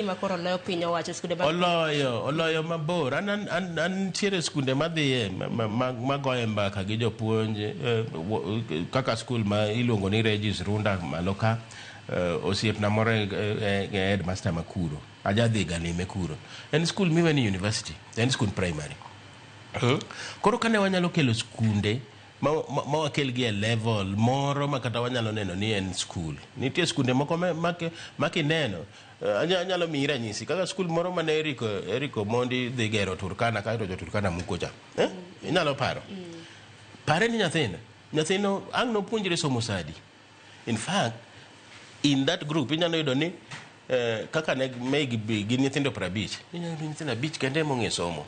Gima koro oloyo piny owacho skunde mag Oloyo mabor. An nitiere skunde madhiye magoye mbaka gi jopuonj, kaka skul ma iluongo ni Regis Runda malo ka, osiepna moro e headmaster ma kuro. Ajadhi ga lime kuro. En skul miwe ni university, en skul primary. Koro kane wanyalo kelo skunde ma wakel gi e level moro ma kata wanyalo neno ni en skul. Nitie skunde moko ma kineno, anyalo miyi ranyisi kaka skul moro mane Eric Omondi dhi gero Turkana kaeto jo Turkana muko cha. Eh? Inyalo paro? Pare ni nyathino ang' nopuonjre somo sadi. In fact, in that group inyalo yudo ni kaka ne meg gin nyithindo 50, inyalo yudo nyithindo 5 kende mong'e somo.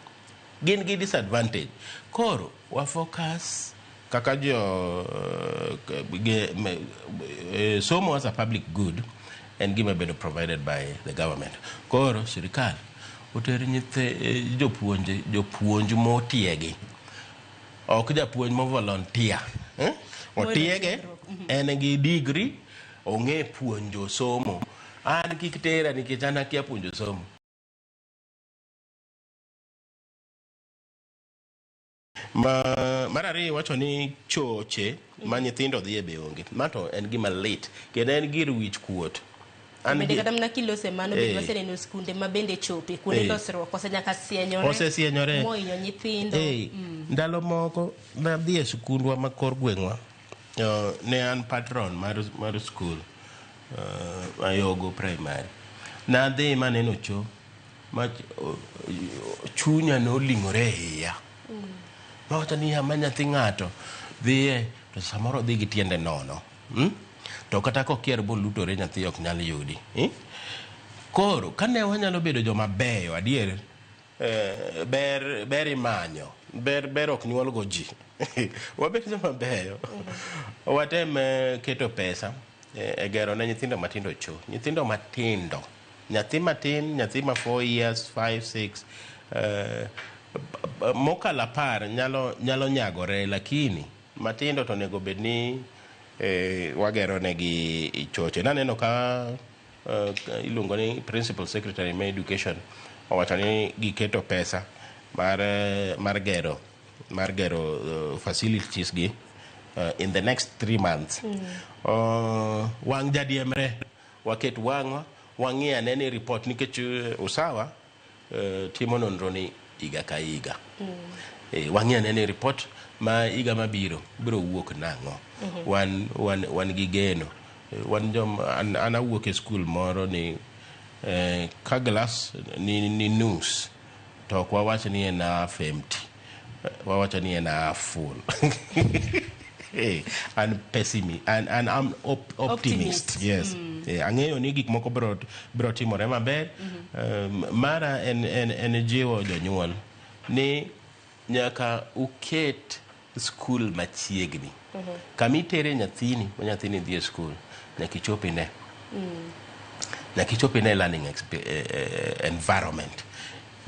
Gin gi disadvantage. Koro wa focus kaka jo somo as a public good en gima bedo provided by the government. Koro sirikal oter jopuonj motiegi. Ok japuonj mo volunteer. Eh? Otiege, en gi degree, ong'e puonjo somo. An kik tera nikech an akia puonjo somo. Mar ariyo wacho ni choche ma nyithindo dhiye be onge. Ma to en gima lit kendo en gir wich kuot. Bende kata mana kilose mano bende waseneno skunde ma bende chope kuonde losruok osenyaka sienyore. Osesienyore. Mohinyo nyithindo. Ndalo moko nadhi e skundwa ma kor gweng'wa. Ne an patron mar skul, Ayogo Primary. Nadhi maneno cho ma chunya noling'ore e iya. Mawacho ni ma nyathi ng'ato dhiye to samoro dhi gi tiende nono. To kata kokier bolutore nyathi ok nyal yudi. Koro kane wanyalo bedo joma beyo adier, ber imanyo, ber ok nyuol go ji. Wabed joma beyo. Watem keto pesa e gero ne nyithindo matindo cho. Nyithindo matindo. Nyathi matin, nyathi ma 4 years, 5, 6, mokalo 10 nyalo nyagore, lakini matindo to onego bed ni wagero negi choche. Naneno ka iluongo ni Principal Secretary ma Education owacho ni giketo pesa mar gero facilities gi in the next 3 months. Wang' jadiemre, waket wang'wa, wang'i ane ni report nikech Usawa timo nonro ni higa ka higa. Wang'i ane ni report ma higa mabiro biro wuok nang'o. Wan gi geno. Wan jom, an awuok e skul moro ni ka glass ni nus to ok wawach ni en half empty. Wawacho ni en half full. An pessimist, an optimist. Yes. Ang'eyo ni gik moko biro timore maber. Mara en jiwo jonyuol ni nyaka uket skul machiegni. Kama itere nyathini, ma nyathini dhi e skul, nyaka ichop ine. Nyaka ichop ine learning environment.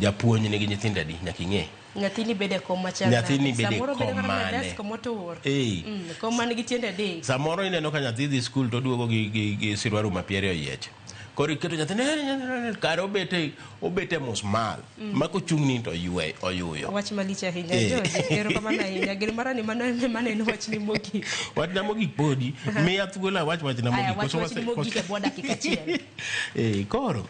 Japuonj nigi nyithindo adi, nyaka ing'e. Nyathini bede kom machal. Nyathini bede kom mane. Desk motur. Kom man gi tiende adek. Samoro ineno ka nyathi dhi skul to oduogo gi siruaru ma piere oyiech. Koro iketo nyathini kare obete musmal. Ma kochung' ni to oyuyo. Wach malich ahinya. George, erokamano ahinya. Gir mara ni mano mano en wachni mogik. Wachna mogik podi. Miya thuolo awach wachna mogik. Aya, wach wachni mogik e bwo dakika achiel. Koro.